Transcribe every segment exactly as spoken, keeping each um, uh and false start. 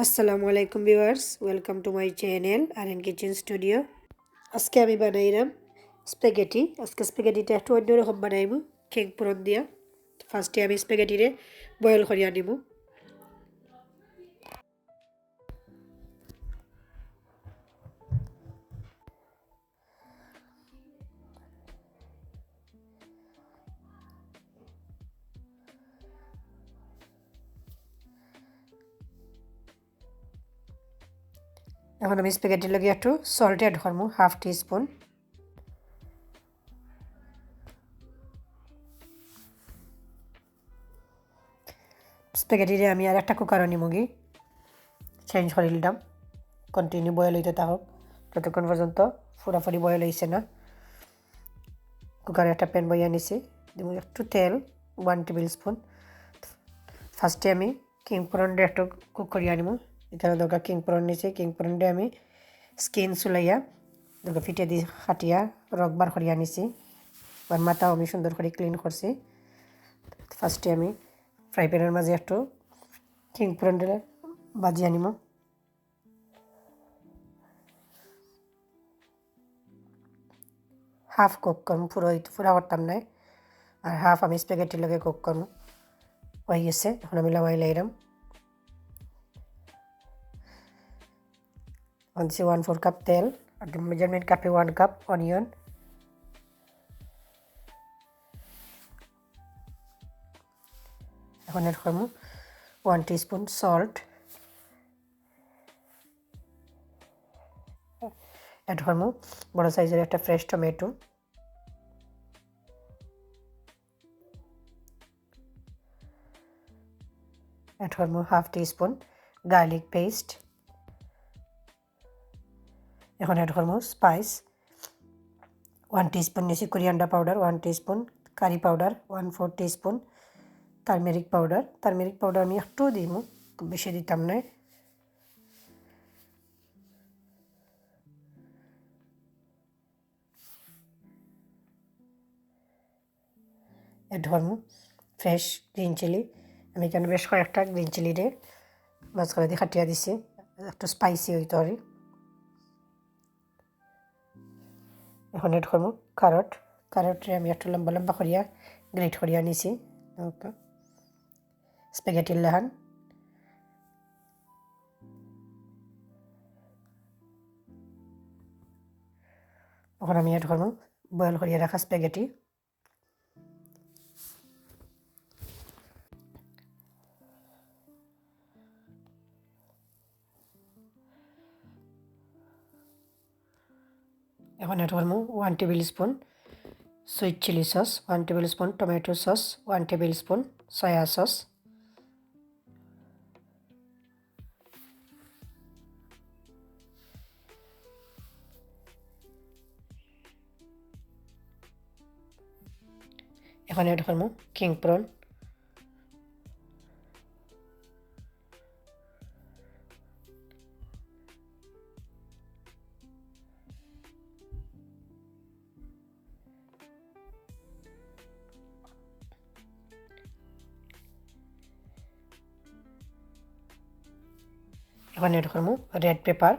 আসসালামু আলাইকুম viewers, welcome to my channel R N Kitchen Studio। আজকে আমি বানাইলাম স্প্যাগেটি। আজকে স্প্যাগেটিটা একটু অন্যরকম বানাইমু, কিং প্রন দিয়া। ফার্স্টে আমি স্প্যাগেটিরে বয়েল করিয়া নিমু। এখন আমি স্প্যাগেটির লগে একটু সল্ট অ্যাড করমু, হাফ টি স্পুন। স্প্যাগেটিরে আমি আর একটা কুকারও নিমুগি, চেঞ্জ করি দিলাম। কন্টিনিউ বয়েল হইতে থাকুক, যতক্ষণ পর্যন্ত পুরাপুরি বয়েল হইছে না। কুকারে একটা প্যান বইয়া নিছি, দিমু একটু তেল, ওয়ান টেবিল স্পুন। ফার্স্টে আমি কিং প্রনটা একটু কুক করিয়া নিমু। এখানে দরকার কিং প্রন নিছি, কিং প্রনটা আমি স্কিন ছুলাইয়া দরকার ফিটে দি কাটিয়া রক বার করিয়া নিছি। আর মাথাও আমি সুন্দর করে ক্লিন করছি। ফার্স্টে আমি ফ্রাই প্যানের মাঝে একটু কিং প্রনটা ভাজিয়া নিমু। হাফ কুক করমু, পুরো, পুরা করতাম না। আর হাফ আমি স্প্যাগেটির লগে কুক করমু। হয়ে গেছে, এখন আমি লামাই লাইলাম। আনছি ওয়ান ফোর কাপ তেল, আর মেজারমেন্ট কাপে ওয়ান কাপ অনিয়ন। এখন অ্যাড করমু ওয়ান টিস্পুন সল্ট। অ্যাড করমু বড় সাইজের একটা ফ্রেশ টমেটো। অ্যাড করমু হাফ টিস্পুন গার্লিক পেস্ট। এখন অ্যাড করমু স্পাইস। ওয়ান টিস্পুন নিছি coriander powder, one teaspoon curry powder, one four teaspoon turmeric powder. Turmeric powder আমি একটু দিমু, খুব বেশি দিতাম না। অ্যাড করমু ফ্রেশ গ্রিন চিলি। আমি এখানে বেশ কয়েকটা গ্রিন চিলিরে মাঝখানে দিয়ে কাটিয়া দিছি, একটু স্পাইসি হইতে পারি। এখন অ্যাড করমু ক্যারট। ক্যারটরে আমি একটু লম্বা লম্বা করিয়া গ্রেট করিয়া নিছি। ওকে, স্প্যাগেটির লাখান। এখন আমি অ্যাড করমু বয়েল করিয়া রাখা স্প্যাগেটি। এখন অ্যাড করমু one tablespoon sweet chilli sauce, one tablespoon tomato sauce, one tablespoon soya sauce. এখন অ্যাড করমু কিং প্রন। এখন অ্যাড করমু রেড পেপার।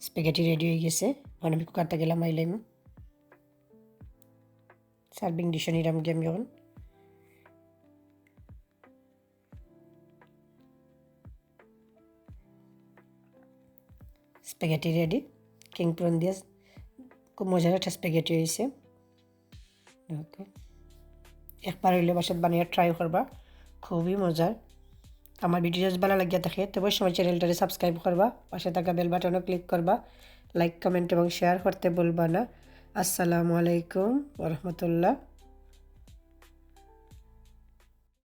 স্প্যাগেটি রেডি হয়ে গেছে। এখন আমি কুকারটা গেলাম আইলাম সার্ভিং ডিশে নিলাম গিয়ে আমি এখন। Spaghetti ready. কিং প্রন দিয়ে খুব মজার একটা স্প্যাগেটি হয়েছে। ওকে, একবার হইলে বাসাত বানিয়ে ট্রাই করবা, খুবই মজার। আমার ভিডিও যদি ভালো লাগিয়া থাকে, তো অবশ্যই আমার চ্যানেলটারে সাবস্ক্রাইব করবা, পাশে থাকা বেল বাটনও ক্লিক করবা, লাইক, কমেন্ট এবং শেয়ার করতে ভুলবা না। আসসালামু আলাইকুম ওয়া রাহমাতুল্লাহ।